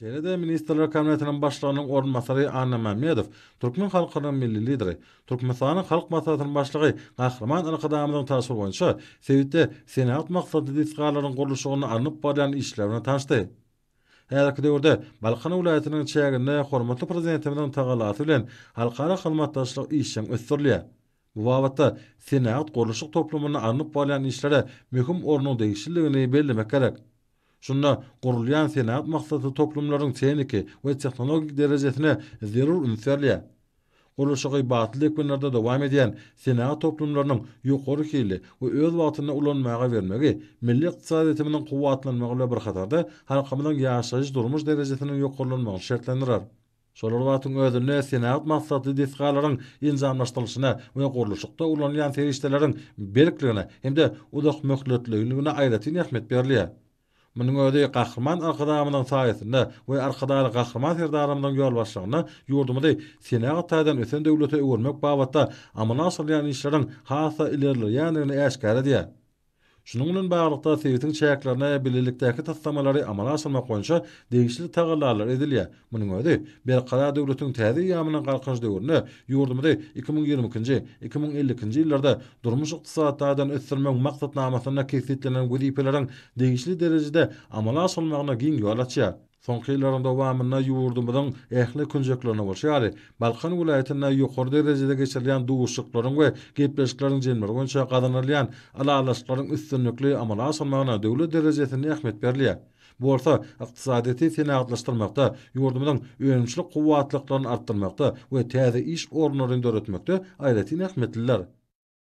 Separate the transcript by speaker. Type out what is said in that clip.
Speaker 1: Şeýle-de Ministrler Kabinetiniň Başlygynyň orunbasary Anna Mämmedow türkmen halkynyň Milli Lideri, Türkmenistanyň Halk Maslahatynyň Başlygy Gahryman Arkadagymyzyň tabşyrygy boýunça sebitde senagat maksatly desgalaryň gurluşygynda alnyp barylýan işler bilen tanyşdy. Häzirki döwürde Balkan welaýatynyň çäginde hormatly Prezidentimiziň tagallasy bilen halkara hyzmatdaşlyk işjeň ösdürilýär. Bu babatda senagat-gurluşyk toplumynda alnyp barylýan işlere möhüm ornuň degişlidigini bellemek gerek. Şunda gurulýan senagat maksatly toplumlaryň tehniki we tehnologik derejesine zerur üns berilýär. Gurluşygy batly depginlerde dowam edýän senagat toplumlarynyň ýokary hilli we öz wagtynda ulanmaga bermegi milli ykdysadyýetimiziň kuwwatlanmagy bilen bir hatarda, halkymyzyň ýaşaýyş-durmuş derejesiniň ýokarlanmagyny şertlendirer. Şol bir wagtyň özünde senagat maksatly desgalaryň enjamlaşdyrylyşyna we gurluşykda ulanylýan serişdeleriň berkligine hem-de uzakmöhletleýinligine aýratyn ähmiýet berilýär. Munuň özi Gahryman Arkadagymyzyň saýasynda we Arkadagly Gahryman Serdarymyzyň ýolbaşçylygynda ýurdumyzy senagat taýdan ösen döwlete öwürmek babatda amala aşyrylýan işleriň has-da ilerleýändigini äşgär edýär. Şunuň bilen baglylykda, sebitiň çäklerinde bilelikdäki taslamalary amala aşyrmak boýunça degişli tagallalar edilýär. Munuň özi Berkarar döwletiň täze eýýamynyň Galkynyş döwründe ýurdumyzy 2022-nji, 2052-nji ýyllarda durmuş-ykdysady taýdan ösdürmegiň maksatnamasynda kesgitlenen wezipeleriň degişli derejede amala aşyrylmagyna giň ýol açýar. Soňky ýyllaryň dowamynda ýurdumyzyň ähli künjeklerinde bolşy ýaly, Balkan welaýatynda ýokary derejede geçirilýän duşuşyklaryň we gepleşikleriň jemleri boýunça gazanylýan ylalaşyklaryň üstünlikli amala aşyrylmagyna döwlet derejesinde ähmiýet berilýär. Bu bolsa ykdysadyýeti senagatlaşdyrmakda, ýurdumyzyň önümçilik kuwwatlyklaryny artdyrmakda we täze iş orunlaryny döretmekde aýratyn ähmiýetlidir.